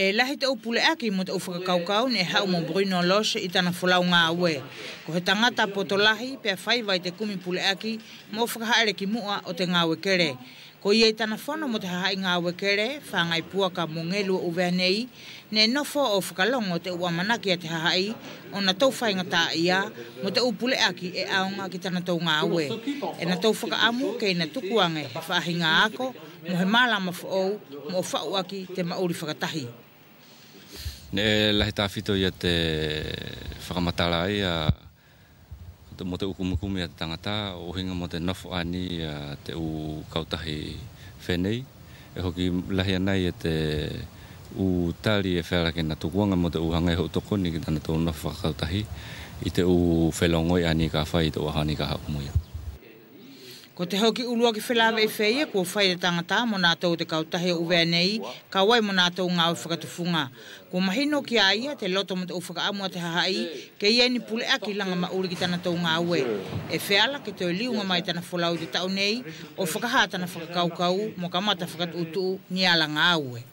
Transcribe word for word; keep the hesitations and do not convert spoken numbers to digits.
ʻE lahi te ʻu puleʻaki mo te ʻu fakakaukau neʻe haʻu mo Bruno Loche ʻi tana folau gaue. Ko he tagata poto lahi pea faiva ʻi te kumi puleʻaki mo fakahaʻele ki muʻa ʻo te gaue kele. Ko ia ʻi tana fono mo te hahaʻi gaue kele, Fagai Puaka mo Gelu ʻo ʻUvea nei, neʻe nofo ʻo fakalogo te ʻu ʻamanaki ʻa te hahaʻi ʻo natou faigataʻaʻia mo te ʻu puleʻaki ʻe ʻaoga ki tanatou gaue. ʻE natou fakaʻamu ke ina tuku age he faʻahiga ako mo he malama foʻou moʻo faʻu ʻaki te maʻuli fakatahi. Neʻe lahi tafito ia te fakamatala ia mo te ʻu kumikumi ʻa te tagata ʻo ʻuhiga mo te nofo ʻaeni ʻa te ʻu kautahi fenei. ʻE hoki lahi anai ia te ʻu tali ʻe feala ke ina tuku age mo te ʻu hagai hoʻu tokoni ki tanatou nofo fakakautahi ʻi te ʻu felogoi ʻaeni ka fai ʻi te ʻu ʻaho ʻaeni ka haʻu ki muʻa. Ko te hoki ʻuluaki felaveʻi feia kua fai e te tagata mo natou ʻo te kautahi ʻo ʻUvea nei, kau ai mo natou gaue fakatufuga. Kua mahino kia ia te loto mo te ʻu fakaʻamu ʻa te hahaʻi ke ia ʻi ai ni puleʻaki laga maʻuli ki tanatou gaue. ʻE feala ke toe liuga mai tana folau ʻi te taʻu nei ʻo fakahā tana fakakaukau mo kamata fakatuʻutuʻu ni ala gaue.